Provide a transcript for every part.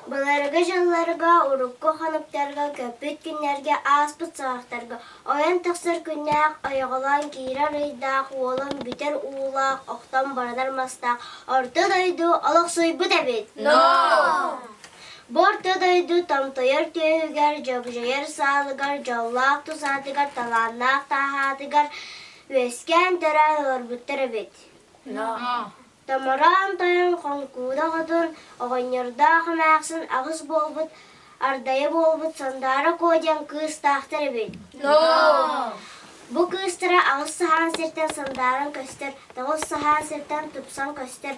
Былыргы дьылларга, урукку хонуктарга, көппүт күннэргэ, ааспыт саҕахтарга ойон тахсар күннээх, ойоҕолоон киирэр ыйдаах, уолан бүтэр уулаах, охтон баранар мастаах Орто дойду олохсуйбут эбит. Бу Орто дойду томтойор түөһүгэр, дьөгдьөйөр саалыгар, дьоллоох тусаатыгар, талааннаах тааһаатыгар үөскээн төрөөн олорбуттар эбит. Томороон тойон Хоҥкууда хотун, оҕонньордоох эмээхсин аҕыс буолбут, ардайа буолбут Сандаара Куо диэн кыыстаахтар эбит. Бу кыыстара аҕыс саһаан сиртэн сандааран көстөр, тоҕус саһаан сиртэн тупсан көстөр,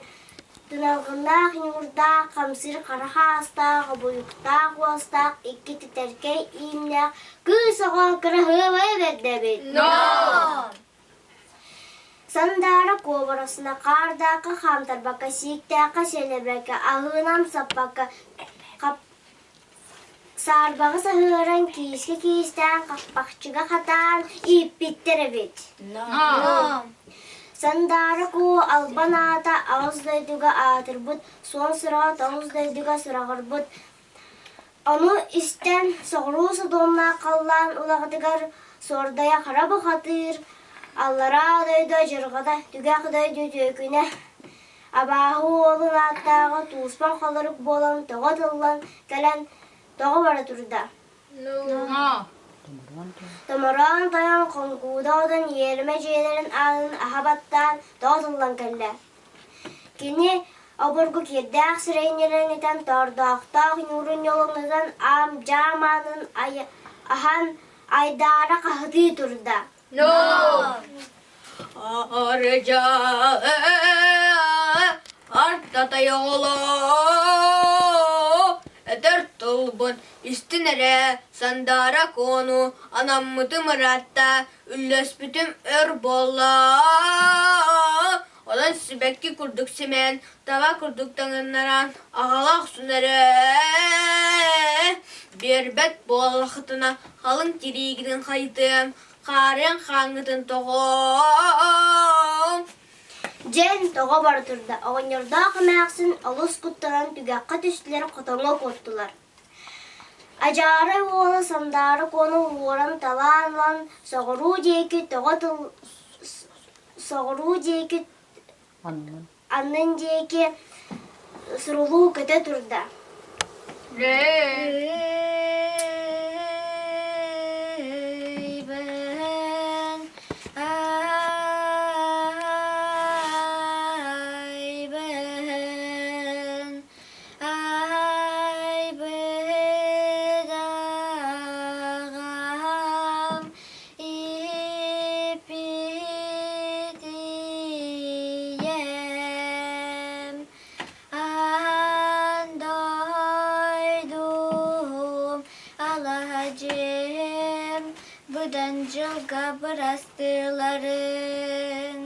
туналҕыннаах ньуурдаах, хамсыыр хара хаастаах, обуйуктаах уостаах, икки тэтэркэй ииннээх кыыс оҕо кыраһыабай бэрдэ эбит. Сандаара куобарасына хаардаахха хаамтарбакка, сииктээххэ сиэлэрбэккэ, аһыынан саппакка, саарбаҕы саһыаран, киискэ киистээн, хаппахчыга хатаан ииппиттэр эбит. Сандаара Куо албан аата аҕыс дойдуга аатырбыт, суон сураҕа тоҕус дойдуга сураҕырбыт. Ону истэн соҕуруу содуомнаах халлаан улаҕатыгар суордайа хара бухатыыр, аллараа дойду адьырҕата, түгэх дойду түөкүнэ, абааһы уолун ааттааҕа тууспан холорук буолан тоҕо тыллан кэлэн тоҕо бара турда. Томороон тойон хоҥкууда отон иэримэ дьиэлэрин аанын аһа баттаан тоҕо тыллан кэллэ. Кини обургу кирдээх сирэйиннэринитэн тордоохтоох ньуурун ньолоҥнотон аам-дьаам аанын аһан айдаара хаһытыы турда. Арыдьа артатай оҕолоо этэр тылбын истин эрэ Сандаара Куону анаммытым ыраатта үллэспитим өр буолла Онон сибэкки курдук симээн, таба курдук таҥыннаран, аҕала охсун эрэ биэрбэт буоллаххытына, халыҥ тириигитин хайытыам, хаарыан хааҥҥытын тоҕуом. Дьэн тоҕо бара турда, оҕонньордоох эмээхсин олус куттанан түгэххэ түстүлэр, хотоҥҥо куоттулар. Адьаарай уола Сандаара Куону уоран талаан ылан соҕуруу диэки тоҕо тыл соҕуруу диэки аннын диэки сурулуу көтө турда. Айбыдаҕам ииппит ийэм аан дойдум алаһа дьиэм быдан дьылга бырастыыларын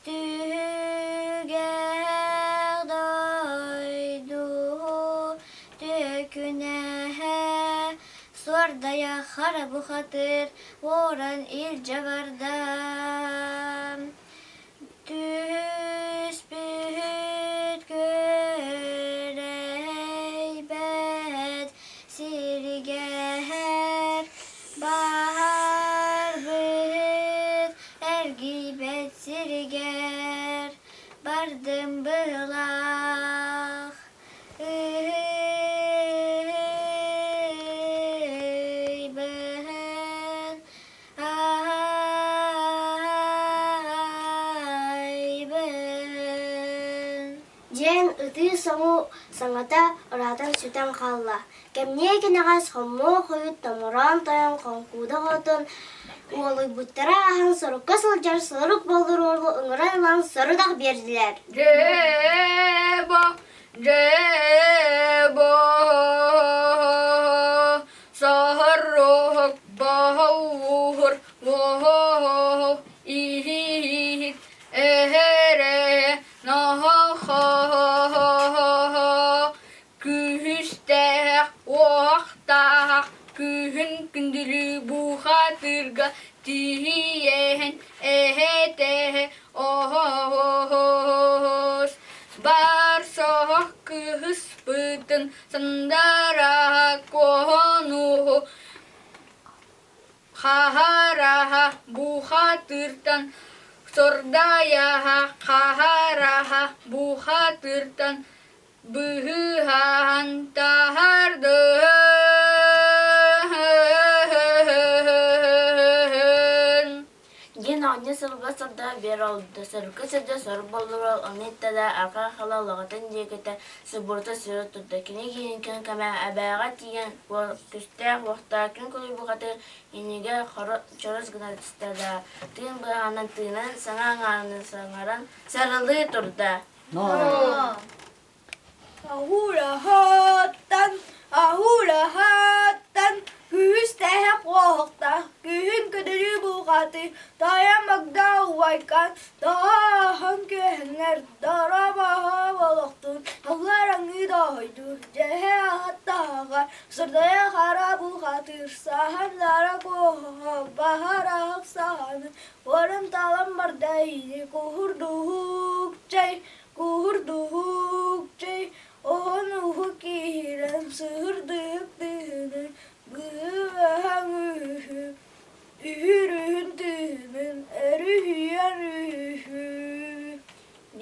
Түһүгэх дойду түөкүнэһэ суордайа хара бухатыыр уоран илдьэ барда. Түспүт күөрэйбэт сиригэр баарбыт эргийбэт сиригэр бардым быһылаах ыйбыһын айбын Диэн ытыы-соҥуу саҥата ыраатан сүтэн хаалла. Кэмниэ кэнэҕэс хоммуо хойут томороон тойон хоҥкууда хотун уолуйбуттара ааһан сорукка сылдьар сорук боллур уолу ыҥыран ылан сорудах биэрдилэр. Дьээбо, дьээбо, саһарроһок баһауһур, воһоһо, иһиһит, эһэрэ, наһахаһаһаһа, күүстээх, уохтаах, күүһүн күндүлүү бухатыырга тиийэһин эһэтэһэ оһоһоһос, бар соһох кыһыс. Ааспытын Сандараһа куоһунуһу Хаһараһа бухатыыртан Сордайаһа хаһараһа бухатыыртан Быһыһаһан таһардыһын. Диэн оҕонньор сылга сылдьа биэр олордо, сырыкка сылдьа сору буоллар ону иттэ да арҕаа хала улаҕатын диэкитэ субурута сүрэ турда. Кини киһинкин кэмэ эбээҕэ тиийэн күстээх уохтаах күн кулуйбухатыгар иннигэр чорос гына түстэ да, тыын быһаҕынан тыынан, саҥа аҥаарынан саҥаран сарылыы турда. Аһуулаһаттан, аһуулаһаттан, күһүс тэһэ куоһукта, күһүн көдөрүү булҕаты, тайа магда убайкан, таһааһын күөһэҥҥэр, дарабаһа болохтун, аллар аҥыы доһойду, дьэһэ аһаттаһаҕар, сырдайа хара булҕатыр, саһан дара куоһаҕа, баһар аһах саһаны, Уоран таалан барда ини куһурдуһук чэй, куһурдуһук чэй, оһон уһу киирэн сыһырдык тыһыны, быһыаһаҥ үһү, үһүрүһүн тыһынын өрүһүйэр үһү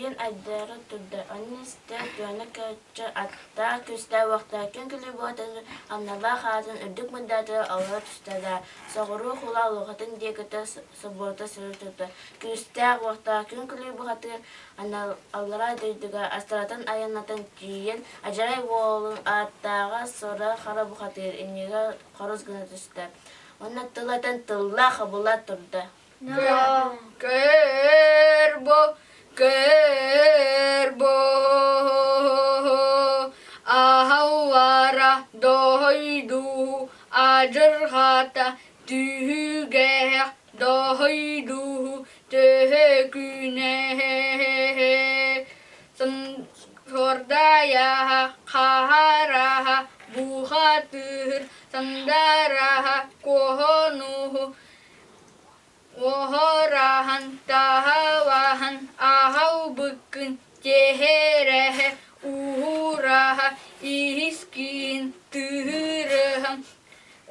Диэн айдаара турда, ону истэ Туона Көччө аттаах күүстээх-уохтаах күн күлүү буотатын аналлаах аатын үрдүк мындаатыгар олоро түстэ да, соҕуруу хула улуҕатын диэкитэ собуота сыры турда. Күүстээх-уохтаах күн күлүү бухатыыр аллараа дойдуга астаратын айаннатан тиийэн, адьарай уолун ааттааҕа Сора Хара бухатыыр иннигэр хорус гына түстэ. Уонна тыл этэн тылла хабыла турда. Көр бу, көр бу, аһаллара дойду адьырҕата түһүгээх дойду төһө күнэ Сордайаһа, хаһараһа, бухатыыр, сандараһа, куоһунуһу Уоһураһан, таһалаһан, аһалбыккын тиэһэрэһэ, уһураһа, иһискин тыһырыһан,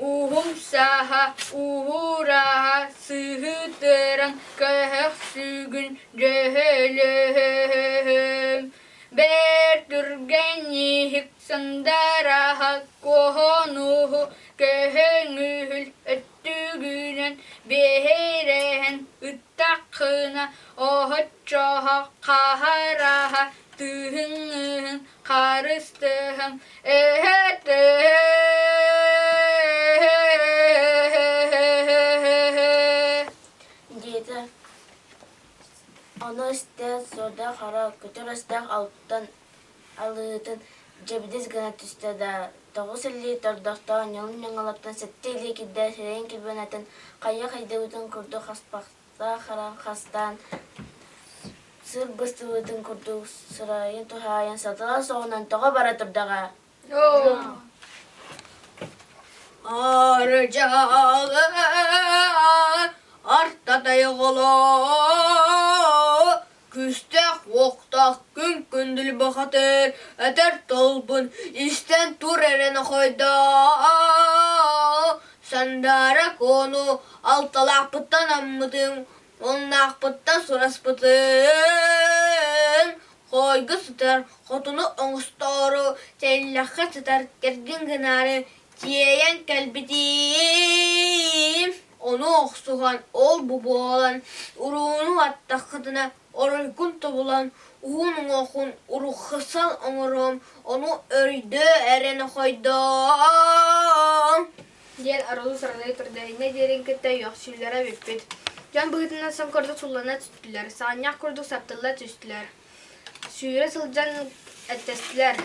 уһумсаһа, уһураһа, сыһытыран, көһөхсүгүн дьөһөлөһөм. Бэрт түргэнниик сандараһа, куоһунуһу көһөҥүһүл Түгүнэн биэһирэһэн ыттаххына, оһоччоһо хаһараһа тыһыҥҥыһын харыстыһан Диэтэ. Ону истэ Сода Хара көтөр өстөөх алтан алыытын дьэбидис гына түстэ да, 9 илии тордохтоох ньылым-ньаҥалаттан 7 илии кирдээх сирэйин килбэнэтин хайа хайдыбытын курдук хаспахтаах харан хастаан, сыр быстыбытын курдук сырайын туһаайан сатала соҕунан тоҕо бара турдаҕа. Арыдьаалы артатайҕолоо Күүстээх-уохтаах күн күндүл бухатыыр этэр тылбын истэн тур эрэ нохойдоо Сандаара Куону алталаахпыттан аммытым, уоннаахпыттан сураспытым Хоойго сытар хотуну оҥостоору, тэллэххэ сытар кэргэн гынаары тиэйэн кэлбитим Ону охсуһан, ол-бу буолан, урууну аттаххытына оройгун тобулан, уһун уҥуоххун урукхасан оҥоруом, ону өйдөө эрэ нохойдоо диэн арылы-сарылыы турда, инньэ диэрин кытта үөхсүүлэрэ бүппүт. Дьон быһыытынан сон курдук суллана түстүлэр, саҕынньах курдук саптылла түстүлэр. Сүүрэ сылдьан эттэстилэр,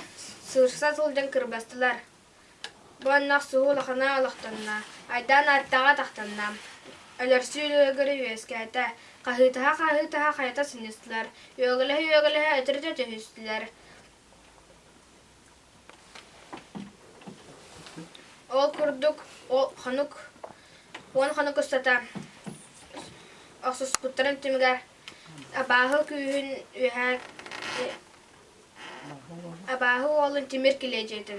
сырса сылдьан кырбастылар. Бу аннах суһу улахана олохтонно, айдаан ааттааҕа атахтанна, өлөрсүү өлүгүрэ үөскээтэ, хаһыытаһа-хаһыытаһа хайата сынньыстылар, үөгүлэһэ-үөгүлэһэ өтөрүтэ түһүстүлэр. Ол курдук ол хонук уон хонук устата охсуспуттарын түмүгэр абааһы күүһүн үөһэ Абааһы уолун тимир килиэдьийэтин.